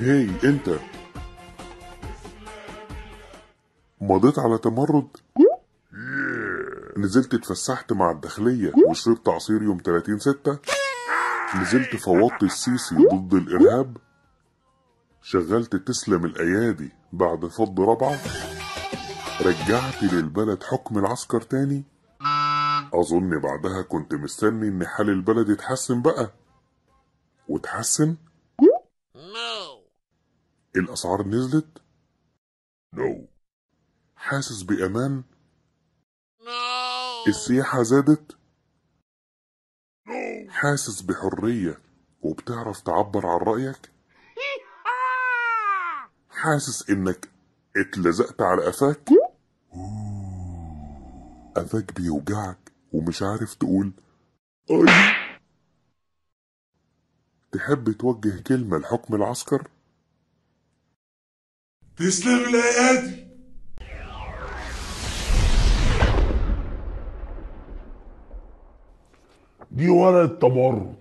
هاي انت مضيت على تمرد؟ نزلت اتفسحت مع الداخلية وشربت عصير يوم 30/6؟ نزلت فوضت السيسي ضد الإرهاب؟ شغلت تسلم الأيادي بعد فض رابعة؟ رجعت للبلد حكم العسكر تاني؟ أظن بعدها كنت مستني إن حال البلد يتحسن بقى، وتحسن؟ الأسعار نزلت؟ حاسس بأمان؟ السياحة زادت؟ حاسس بحرية وبتعرف تعبر عن رأيك؟ حاسس إنك اتلزقت على قفاك؟ قفاك بيوجعك ومش عارف تقول أي. تحب توجه كلمة لحكم العسكر؟ تسلم الأيادي. دي ورقة تمرد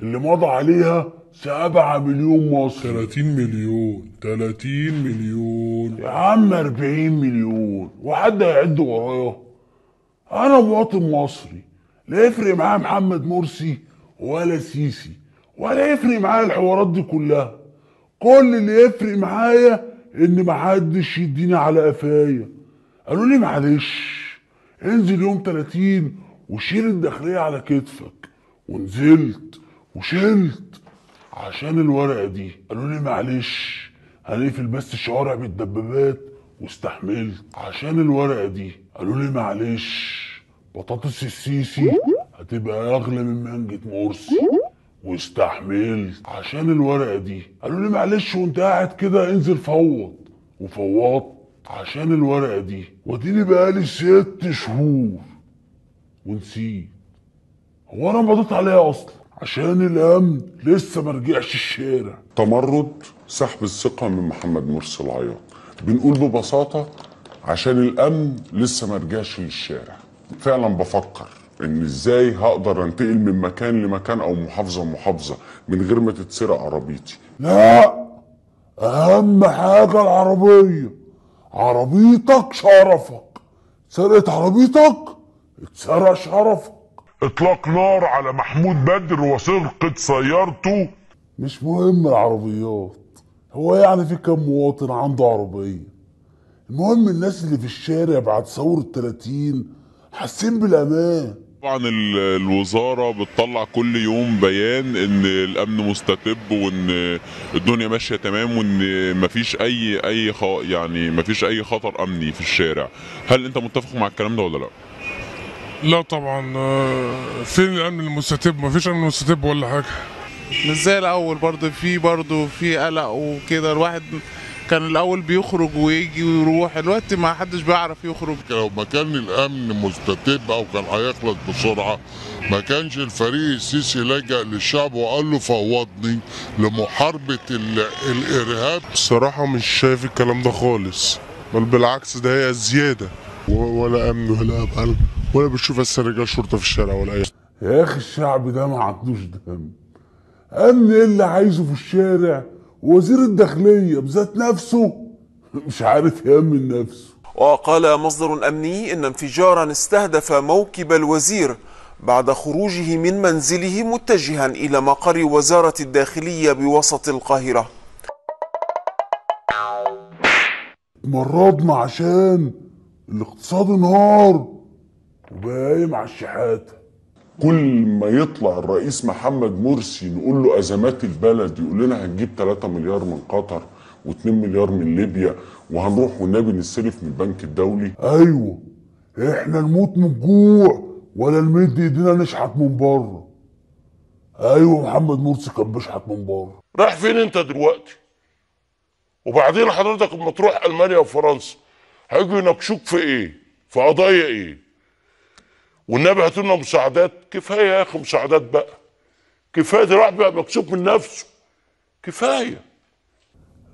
اللي مضى عليها 7 مليون مصري. 30 مليون، 30 مليون يا عم، 40 مليون، وحد هيعد ورايا؟ أنا مواطن مصري، لا يفرق معايا محمد مرسي ولا سيسي، ولا يفرق معايا الحوارات دي كلها. كل اللي يفرق معايا إن محدش يديني على قفايا. قالوا لي معلش انزل يوم 30 وشيل الداخلية على كتفك، ونزلت وشلت عشان الورقة دي. قالوا لي معلش هنقفل بس الشوارع بالدبابات، واستحملت عشان الورقة دي. قالوا لي معلش بطاطس السيسي هتبقى أغلى من مانجة مرسي، واستحملت عشان الورقة دي. قالوا لي معلش وانت قاعد كده انزل فوض، وفوضت عشان الورقة دي. واديني بقالي 6 شهور ونسيت هو انا مضيت عليها اصلا، عشان الامن لسه ما رجعش الشارع. تمرد سحب الثقة من محمد مرسي العياط، بنقول ببساطة عشان الامن لسه ما رجعش للشارع. فعلا بفكر ان ازاي هقدر انتقل من مكان لمكان او محافظة لمحافظه من غير ما تتسرق عربيتي. لا، اهم حاجة العربية، عربيتك شرفك، سرقت عربيتك اتسرق شرفك. اطلاق نار على محمود بدر وسرقة سيارته. مش مهم العربيات، هو يعني في كم مواطن عنده عربية؟ المهم الناس اللي في الشارع بعد ثورة 30 حاسين بالأمان. طبعا الوزارة بتطلع كل يوم بيان ان الامن مستتب وان الدنيا ماشية تمام وان مفيش اي يعني مفيش اي خطر امني في الشارع. هل انت متفق مع الكلام ده ولا لا؟ لا طبعا. فين الامن المستتب؟ مفيش امن مستتب ولا حاجة. مش زي الاول، برضه في قلق وكده. الواحد كان الاول بيخرج ويجي ويروح، دلوقتي ما حدش بيعرف يخرج. لو ما كان الامن مستتب او كان هيخلص بسرعة ما كانش الفريق السيسي لجأ للشعب وقال له فوضني لمحاربة الارهاب. الصراحة مش شايف الكلام ده خالص، بل بالعكس ده هي زيادة. ولا امن ولا أبقى ولا بتشوف اصلا رجال شرطه في الشارع ولا اي. يا اخي الشعب ده ما عندوش دم. امن ايه اللي عايزه في الشارع؟ وزير الداخلية بذات نفسه مش عارف يأمن نفسه. وقال مصدر أمني إن انفجارا استهدف موكب الوزير بعد خروجه من منزله متجها إلى مقر وزارة الداخلية بوسط القاهرة. مرضنا عشان الاقتصاد انهار وبقايم على الشحاتة. كل ما يطلع الرئيس محمد مرسي نقول له ازمات البلد يقول لنا هنجيب 3 مليار من قطر و2 مليار من ليبيا وهنروح والنبي نستلف من البنك الدولي. ايوه احنا نموت من الجوع ولا نمد ايدينا نشحت من بره. ايوه محمد مرسي كان بيشحت من بره. رايح فين انت دلوقتي؟ وبعدين حضرتك لما تروح المانيا وفرنسا هيجوا يناقشوك في ايه؟ في قضايا ايه؟ والنبي هاتوا لنا مساعدات. كفاية يا اخي مساعدات بقى، كفاية. ده الواحد بقى مكسوف من نفسه، كفاية.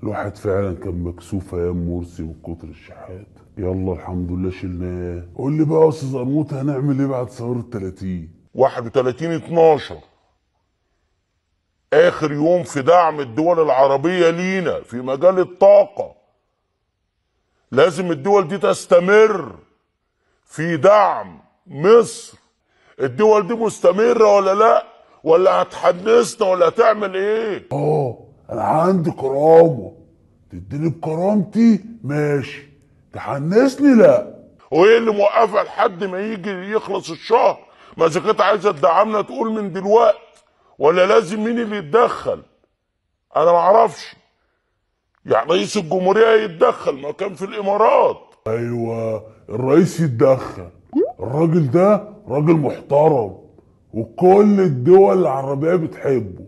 الواحد فعلا كان مكسوف ايام مرسي من كتر الشحات. يلا الحمد لله شلناه. قول لي بقى يا استاذ قرموط هنعمل ايه بعد ثورة 30؟ 31/12 اخر يوم في دعم الدول العربية لينا في مجال الطاقة. لازم الدول دي تستمر في دعم مصر. الدول دي مستمرة ولا لا؟ ولا هتحنسنا ولا هتعمل ايه؟ انا عندي كرامة، تديني بكرامتي ماشي، تحنسني لا. وايه اللي موقفها لحد ما يجي يخلص الشهر؟ ما اذا كانت عايزه تدعمنا تقول من دلوقتي، ولا لازم مين اللي يتدخل؟ انا معرفش. يعني رئيس الجمهورية يتدخل، ما كان في الامارات. ايوه الرئيس يتدخل، الراجل ده راجل محترم وكل الدول العربية بتحبه.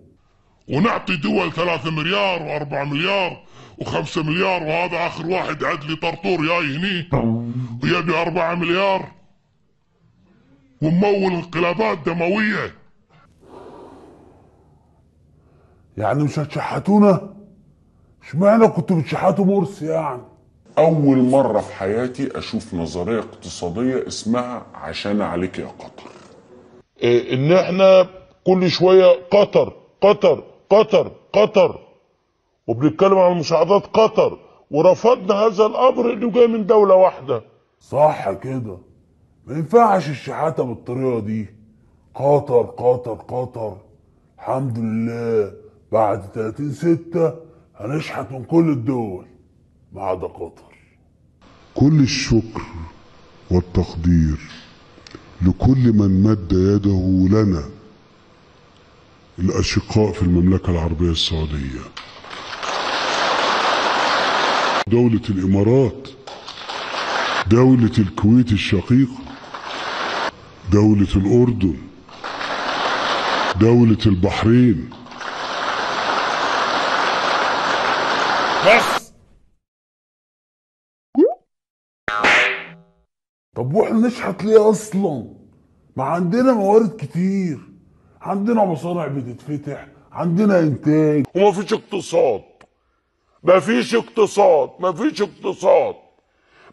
ونعطي دول 3 مليار و4 مليار و5 مليار، وهذا اخر واحد عدلي طرطور جاي هني ويبي 4 مليار وممول انقلابات دموية. يعني مش هتشحتونا؟ اشمعنى كنتوا بتشحتوا مرسي يعني؟ أول مرة في حياتي أشوف نظرية اقتصادية اسمها عشان عليك يا قطر. إيه إن إحنا كل شوية قطر قطر قطر قطر، وبنتكلم عن مساعدات قطر، ورفضنا هذا الأمر إنه جاي من دولة واحدة. صح كده، ما ينفعش الشحاتة بالطريقة دي. قطر قطر قطر، الحمد لله بعد 30/6 هنشحت من كل الدول ما عدا قطر. كل الشكر والتقدير لكل من مد يده لنا الأشقاء في المملكة العربية السعودية، دولة الإمارات، دولة الكويت الشقيقة، دولة الأردن، دولة البحرين. بس طب واحنا نشحت ليه اصلا؟ ما عندنا موارد كتير، عندنا مصانع بتتفتح، عندنا انتاج، ومفيش اقتصاد. مفيش اقتصاد، مفيش اقتصاد،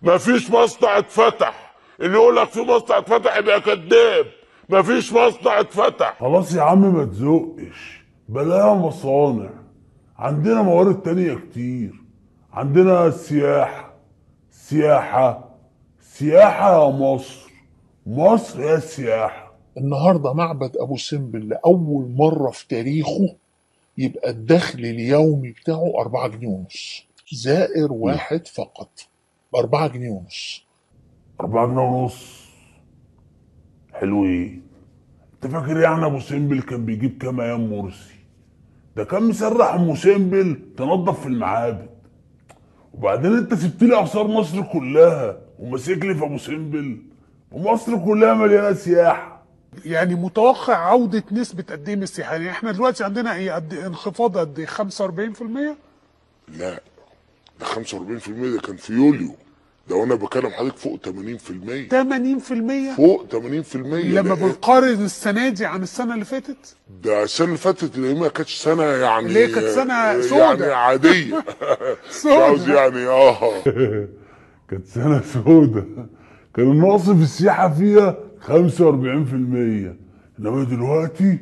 مفيش مصنع اتفتح. اللي يقول لك في مصنع اتفتح يبقى كداب. مفيش مصنع اتفتح. خلاص يا عم ما تزقش، بلاها مصانع، عندنا موارد تانية كتير، عندنا السياحة. سياحة سياحة يا مصر، مصر يا سياحة. النهاردة معبد أبو سمبل لأول مرة في تاريخه يبقى الدخل اليومي بتاعه 4.5 جنيه، زائر واحد فقط 4.5 جنيه. 4.5 جنيه حلو. ايه انت فاكر يعني ابو سمبل كان بيجيب كام ايام مرسي؟ ده كان مسرح ام سمبل تنظف في المعابد. وبعدين انت سبت لي اثار مصر كلها وماسك لي في ابو سمبل، ومصر كلها مليانة سياحة. يعني متوقع عوده نسبه قد ايه من السياحة؟ يعني احنا دلوقتي عندنا ايه، قد انخفاض قد ايه؟ 45%؟ لا ده 45% ده كان في يوليو، ده وانا بكلم حضرتك فوق 80%. 80%؟ فوق 80%. لما بنقارن السنة دي عن السنة اللي فاتت؟ ده السنة اللي فاتت اللي ما كانتش سنة يعني، اللي كانت سنة سودة يعني عادية. سودة يعني. كانت سنة سودة، كان النقص في السياحة فيها 45%، انما دلوقتي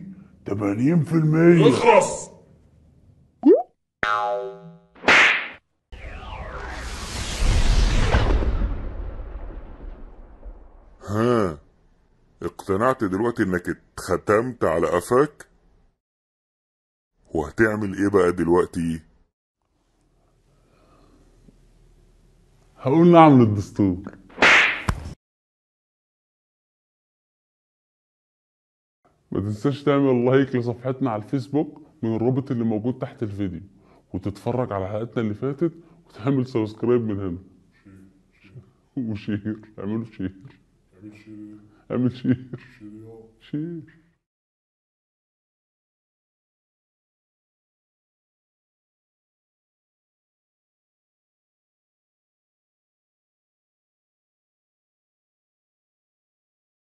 80%. اخلص. ها اقتنعت دلوقتي انك اتختمت على قفاك؟ وهتعمل ايه بقى دلوقتي؟ هقول نعم للدستور. ما تنساش تعمل like لصفحتنا على الفيسبوك من الرابط اللي موجود تحت الفيديو، وتتفرج على حلقتنا اللي فاتت، وتعمل subscribe من هنا و share. اعملوا share، اعمل share، share.